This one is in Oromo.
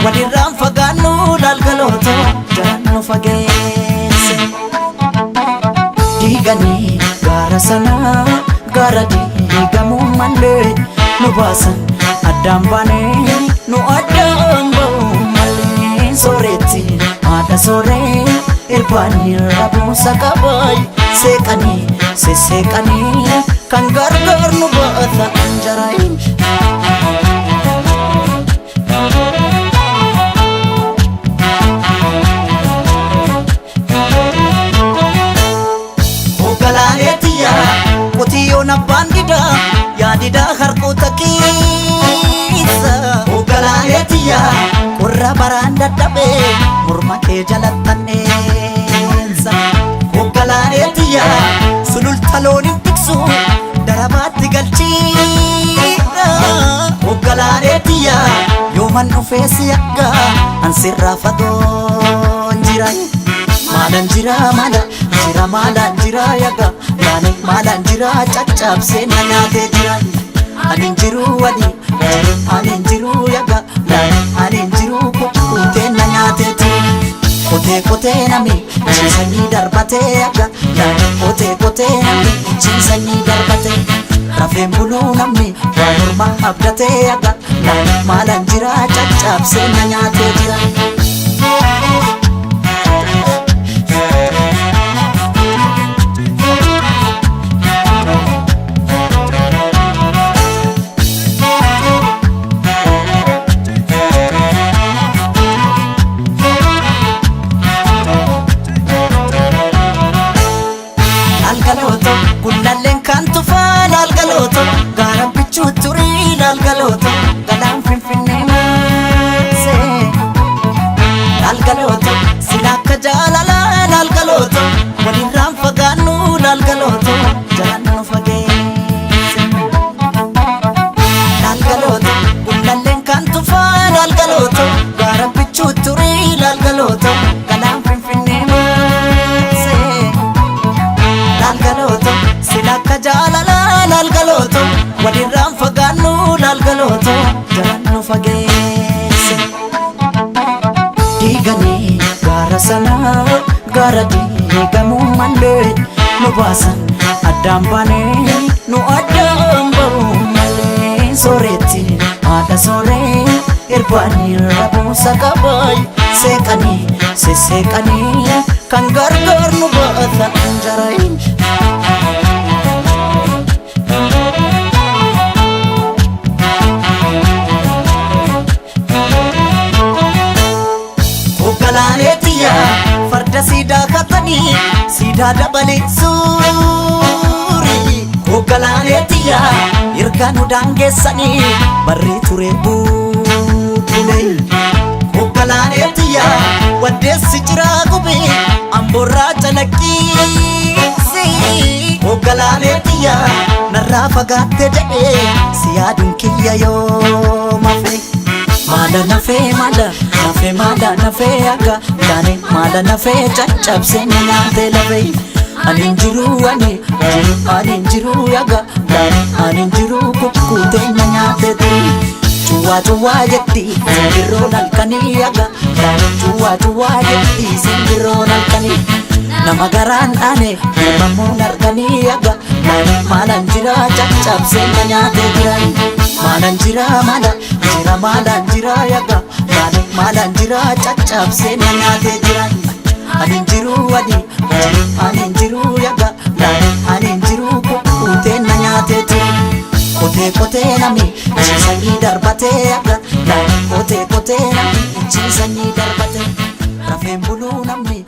Walirraan fagaannu laalgalooto jaran nu fageesse. Diiganii gaara sanaa gaara diigamuu malee nu baasan addaan baanee nu addaan ba'uu malee sooretti haadha sooree irbaanii rabuusa qabaay seeqanii sesseeqanii kan gargaar nu baata anjaraayin. Hoogganaalee qotiyyoon abbaan didaa yaadidaa harkoota keessa. Hoogganaalee qorra baraan dadhabee morma kee jalattanneessa. Hoogganaalee sululta looniin tiksu darabaatti galchiidha. Hoogganaalee yooman dhufee si akka ansirraa fagoon jira. Maalaan jira maala jira maalaan jira yaga laane maalaan jira caccabsee na nyaatee jira. Ani hin jiru ani jiru ani hin jiru yaga laane ani hin jiru kukkutee na nyaatee jira. Qotee qotee nami ciisanii darbatee yaga laane qotee qotee nami ciisanii darbatee. Rafeen buluu namni waan morma abdatee yaga laane maalaan jira caccabsee na nyaatee jira. Laalgalooto gullalleen kan tufaa laalgalooto gaara bichuu turii laalgalooto galaan finfinnee maasee. Laalgalooto sila akka jaalalaa laalgalooto walirraan fagaannu laalgalooto jalaan nu fageesse. Laalgalooto gullalleen kan tufaa laalgalooto gaara bichuu turii laalgalooto galaan finfinnee maasee. Laalgalooto sila akka jaalalaa laalgalooto walirraan fagaannu laalgalooto jalaan nu fageesse. Diiganii gaara sanaa gaara diigamuu malee nu baasan addaan baanee nu addaan ba'uu malee sooretti haadha sooree irbaanii rabuusa qabaay seeqanii sesseeqanii kan gargaar nu baata anjaraayin. Hoogganaalee farda siidaa katanii siidaa dabalee suurii. Hoogganaalee erga nu daangeessanii barree ture buubulee. Hoogganaalee waddeessi jiraa gubee amboorraa calaqqiisi. Hoogganaalee narraa fagaatte jedhee si yaaduun kiyya yoo mafe. Maala nafee maala nafee maala nafee akka laane maala nafee caccabsee na nyaatee lafee. Ani hin jiru ani jiru ani hin jiru yaga laane ani hin jiru kukkutee na nyaatee turi. Cuwaa cuwaa jetti simbirroon halkanii yaga laane cuwaa cuwaa jetti simbirroon halkanii. Nama garaan dhaane mormamuun arganii yaga laane maalaan jira caccabsee na nyaatee jira. Maalaan jira maala jira maalaan jira yaga laane maalaan jira caccabsee na nyaatee jira. Ani hin jiru ani jiru ani hin jiru yaga laane ani hin jiru kukkutee na nyaatee jira. Qotee qotee nami ciisanii darbatee yaga laane qotee qotee nami ciisanii darbatee. Rafeen buluu namni.